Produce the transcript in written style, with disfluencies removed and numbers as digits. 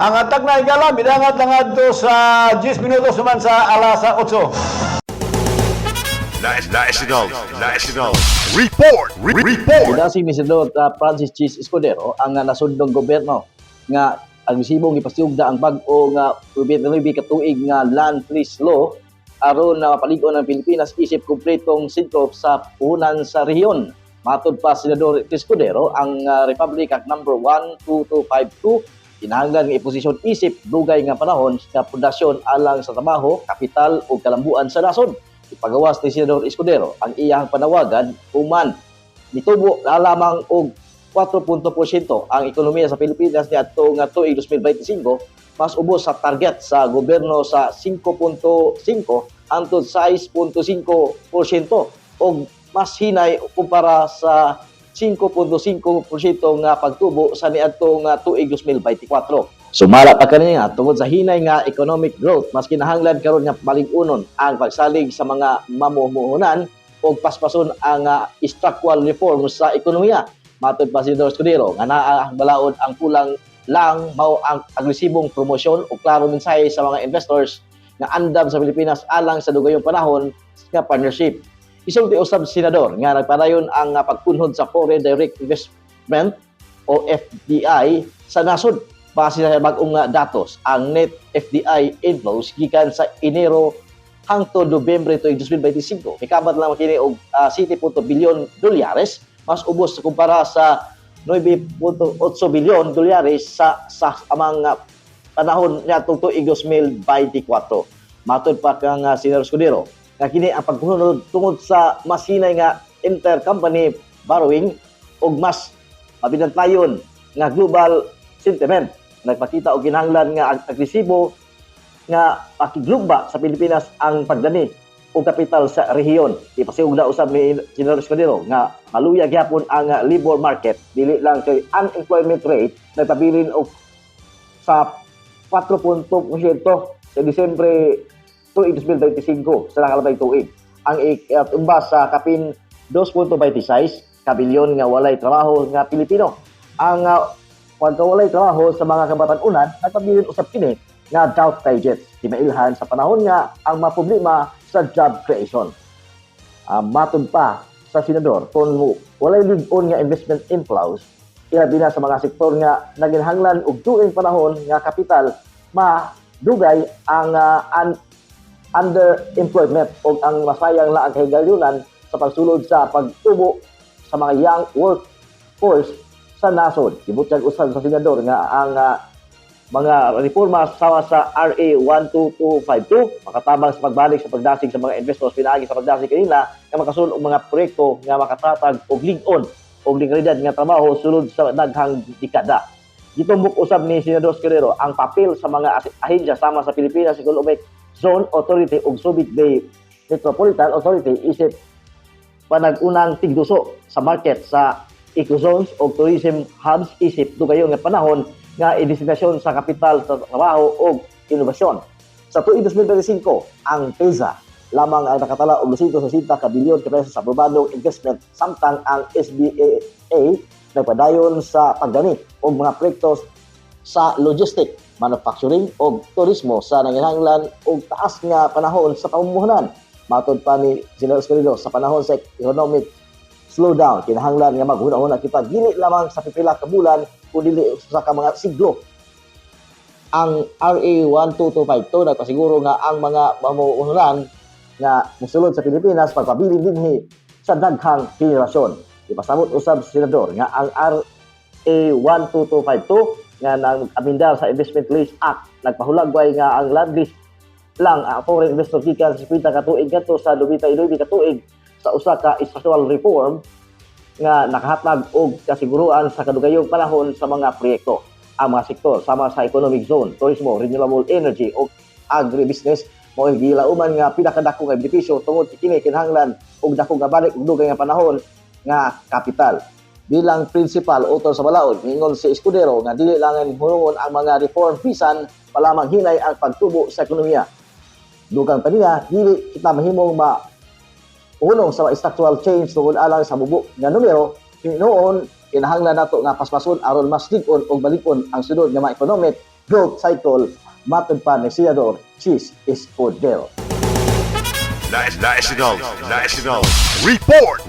Ang atak na higala, midangat lang adto sa 10 minutos human sa alas 8. National, National Report, Report. Gidasig ni Senador Francis Chiz Escudero ang nasudnong gobyerno nga agresibong ipasiugda ang bag-o nga 29 ka tuig nga land lease law aron na mapalig-on ang Pilipinas isip kumpletong sentro sa puhunan sa rehiyon. Matod pa Senador Escudero, ang Republic Act number 12252 kinahanglan nga iposisyon isip dugay nga panahon sa pundasyon alang sa trabaho, kapital ug kalambuan sa nasod. Ipagawas ni Senador Escudero ang iyang panawagan human nitubo na lamang og 4.% ang ekonomiya sa Pilipinas niadto nga tuig 2025, mas ubos sa target sa gobyerno sa 5.5 hangtod 6.5% og mas hinay kumpara sa 5.5% nga pagtubo sa niadto nga tuig 2024. Sumala pa kaniya, tungod sa hinay nga economic growth, mas kinahanglan karon nga balig-unon ang pagsalig sa mga mamumuhunan og paspason ang structural reform sa ekonomiya. Matod pa si Senador Escudero nga naa ang balaod, ang kulang lang mao ang agresibong promosyon o klarong mensahe sa mga investors nga andam sa Pilipinas alang sa dugayong panahon nga partnership. Isulti usab senador nga nagpadayon ang pagkunhod sa foreign direct investment o FDI sa nasod. Base sa bag-ong datos, ang net FDI inflows gikan sa Enero hangtod Nobyembre tuig 2025 mikabat lang kini og 7.2 bilyon dolyares, mas ubos kumpara sa 9.8 bilyon dolyares sa amang panahon niadtong tuig 2024. Matod pa kang Senador Escudero nga kini ang pagkunhod tungod sa mas hinay nga intercompany borrowing ug mas mabinantayon nga global sentiment nagpakita og kinahanglan nga agresibo nga pakiglugba sa Pilipinas ang pagdani og kapital sa rehiyon. Ipasiugda usab ni Senador Escudero nga maluya gyapon ang labor market, dili lang kay unemployment rate nagpabilin og sa 4.2% sa Disyembre tuig 2025 sa nakalabay tuig. Ang itumba sa kapin 2.26 ka bilyon nga walay trabaho nga Pilipino. Ang pagkawalay trabaho sa mga kabatan-unan nagpabilin usab kini nga double digits, gimailhan sa panahon nga ang maproblema sa job creation. Matod pa sa senador, kung walay lig-on nga investment inflows, ilabi na sa mga sektor nga naginhanglan og dugang panahon nga kapital, madugay ang underemployment o ang masayang na ang kahigalyunan sa pagsulod sa pagtubo sa mga young workforce sa nasod. Gibutyag usab sa senador nga ang mga reforma sama sa RA 12252 makatabang sa pagbalik sa pagdasig sa mga investors pinaagi sa pagdasig kanila nga makasulod og mga proyekto nga makatatag og lig-on og legalidad nga trabaho sulod sa daghang dekada. Gitumbok usab ni Senador Escudero ang papel sa mga ahensya sama sa Pilipinas Economic Zone Authority ug Subic Bay Metropolitan Authority isip panag-unang tigduso sa market sa ecozones o tourism hubs isip dugayon nga panahon nga idestinasyon sa kapital sa trabaho o inobasyon. Sa tuig 2025, ang PEZA lamang ang nakatala og 260 ka bilyon ka pesos sa aprobadong investment, samtang ang SBA nagpadayon sa pagdani og mga proyekto sa logistic, manufacturing o turismo sa nanginahanglan og taas nga panahon sa pamumuhunan. Matod pa ni Senador Escudero, sa panahon sa economic slowdown, kinahanglan nga maghuna-huna kita dili lamang sa pipila ka bulan kun dili sa ka mga siglo. Ang RA 12252 nagpasiguro nga ang mga mamumuhunan nga mosulod sa Pilipinas pagpabilin dinhi sa daghang henerasyon. Ipasabot usab sa senador nga ang RA 12252 nga nag-amendar sa Investment Lease Act nagpahulagway nga ang land lease lang ang foreign investor gikan sa 50 ka tuig ngadto sa 99 ka tuig sa usa ka structural reform nga nakahatag og kasiguruan sa kadugayong panahon sa mga proyekto. Ang mga sektor sama sa economic zone, turismo, renewable energy o agribusiness mao gilauman nga pinakadako nga benepisyo tungod kini kinahanglan og dako nga balik ug dugay nga panahon nga kapital. Bilang principal author sa balaod, ningon si Escudero nga dili lang hunungon ang mga reform bisan pa lamang hinay ang pagtubo sa ekonomiya. Dugang pa niya, dili kita mahimong ma unong sa structural change tungod alang sa mubo nga numero. Hinuon kinahanglan nato nga paspason aron mas lig-on og balikon ang sunod nga mga economic growth cycle, matod pa ni Senador Chiz Escudero. National, National Report.